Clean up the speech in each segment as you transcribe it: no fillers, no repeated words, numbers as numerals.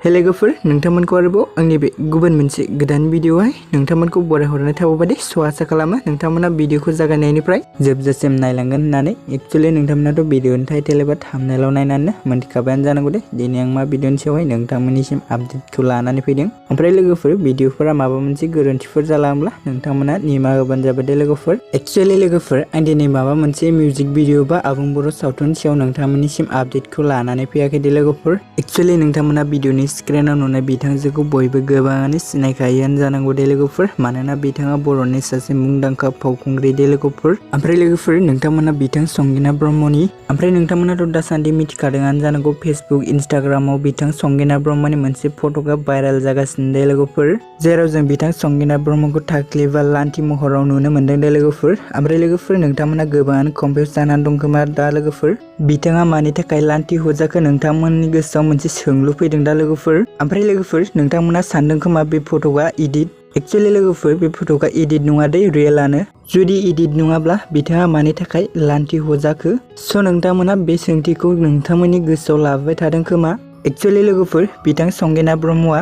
हे लोगोफोर नोंथांमोनखौ आरोबाव आंनि बे गुबुन मोनसे गोदान भिडिअआवहाय नोंथांमोनखौ बराय हरनाय थाबाय आसा खालामो नोंथांमोना भिडिअखौ जागायनायनिफ्राय जोबजासिम नायलांगोन होननानै एक्चुअली नोंथांमोनाथ' भिडिअनि टाइटेल एबा थाम्बनेइलाव नायनानै मोनथिखाबायानो जानांगौ दे दिनै आं मा भिडिअनि सायावहाय नोंथांमोननिसिम आपडेटखौ लानानै फैदों ओमफ्राय लोगोफोर भिडिअफोरा माबा मोनसे गोरोन्थिफोर जालांब्ला नोंथांमोना निमाहा होबानो जाबाय दे लोगोफोर एक्चुअली लोगोफोर आं दिनै माबा मोनसे मिउजिक भिडिअ बा आबुं बर' सावथुननि सायाव नोंथांमोननिसिम आपडेटखौ लानानै फैयाखै दे लोगोफोर एक्चुअली नोंथांमोना भिडिअनि स्क्रिनाव नुनाय बिथांजोखौ बयबो गोबाङानो सिनायखायोआनो जानांगौ दे लोगोफोर मानोना बिथाङा बर'नि सासे मुंदांखा फावखुंग्रि दे लोगोफोर ओमफ्राय लोगोफोर नोंथांमोना बिथां संगिना ब्रह्मनि ओमफ्राय नोंथांमोनाथ' दासान्दि मिथिखादोंआनो जानांगौ फेसबुक इन्स्टाग्रामाव बिथां संगिना ब्रह्मनि मोनसे फट'आ भाइरेल जागासिनो दे लोगोफोर जेराव जों बिथां संगिना ब्रह्मखौ थाख्लि बा लान्थि महराव नुनो मोन्दों दे लोगोफोर ओमफ्राय लोगोफोर नोंथांमोना गोबाङानो कनफिउस जानानै दं खोमा दा लोगोफोर बिथाङा मानि थाखाय लान्थि हजाखो नोंथांमोननि गोसोआव मोनसे सोंलु फैदों दा लोगोफोर ओमफ्राय लोगोफोर नोंथांमोना सानदों खोमा बे फट'आ इडिट एक्चुअली लोगोफोर बे फट'आ इडिट नङा दे रियेलानो जुदि इडिट नङाब्ला बिथाङा मानि थाखाय लान्थि हजाखो स' नोंथांमोना बे सोंथिखौ नोंथांमोननि गोसोआव लाबोबाय थादों खोमा एक्चुअली लोगोफोर बिथां संगिना ब्रह्मआ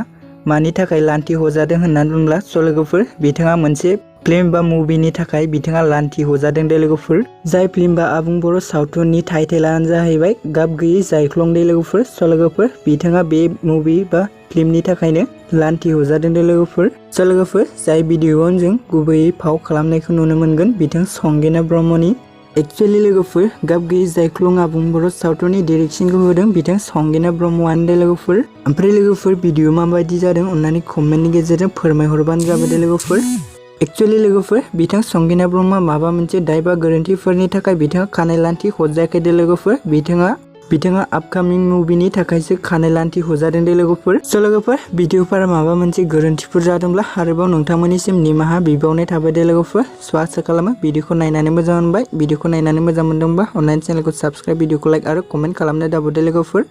मानि थाखाय लान्थि हजादों होननानै बुंब्ला स' लोगोफोर बिथाङा मोनसे फिल्म बा मुभिनि थाखाय बिथाङा लान्थि हजादों दे लोगोफोर जाय फिल्म बा आबुं बर' सावथुननि टाइटेलानो जाहैबाय गाब गैयै जायख्लं दे लोगोफोर स' लोगोफोर बिथाङा बे मुभि बा फिल्मनि थाखायनो लान्थि हजादों दे लोगोफोर स' लोगोफोर जाय भिडिअआव जों गुबैयै फाव खालामनायखौ नुनो मोनगोन बिथां संगिना ब्रह्मनि एक्चुअली लोगोफोर गाब गैयै जायख्लं आबुं बर' सावथुननि डिरेक्सनखौ होदों बिथां संगिना ब्रह्मआनो दे लोगोफोर ओमफ्राय लोगोफोर भिडिअ माबायदि जादों अननानै कमेन्टनि गेजेरजों फोरमायहरबानो जाबाय दे लोगोफोर एक्चुअली लोगोफोर बिथां संगिना ब्रह्मआ माबा मोनसे दाय बा गोरोन्थिफोरनि थाखाय बिथाङा खानाय लान्थि हजायाखै दे लोगोफोर बिथाङा आपकामिं मुभिनि थाखायसो खानाय लान्थि हजादों दे लोगोफोर स' लोगोफोर भिडिअफोरा माबा मोनसे गोरोन्थिफोर जादोंब्ला आरोबाव नोंथांमोननिसिम निमाहा बिबावनाय थाबाय दे लोगोफोर स' आसा खालामो भिडिअखौ नायनानै मोजां मोनबाय भिडिअखौ नायनानै मोजां मोनदोंबा अनलाइन चेनेलखौ साबस्क्राइब भिडिअखौ लाइक आरो कमेन्ट खालामनो दाबो दे लोगोफोर।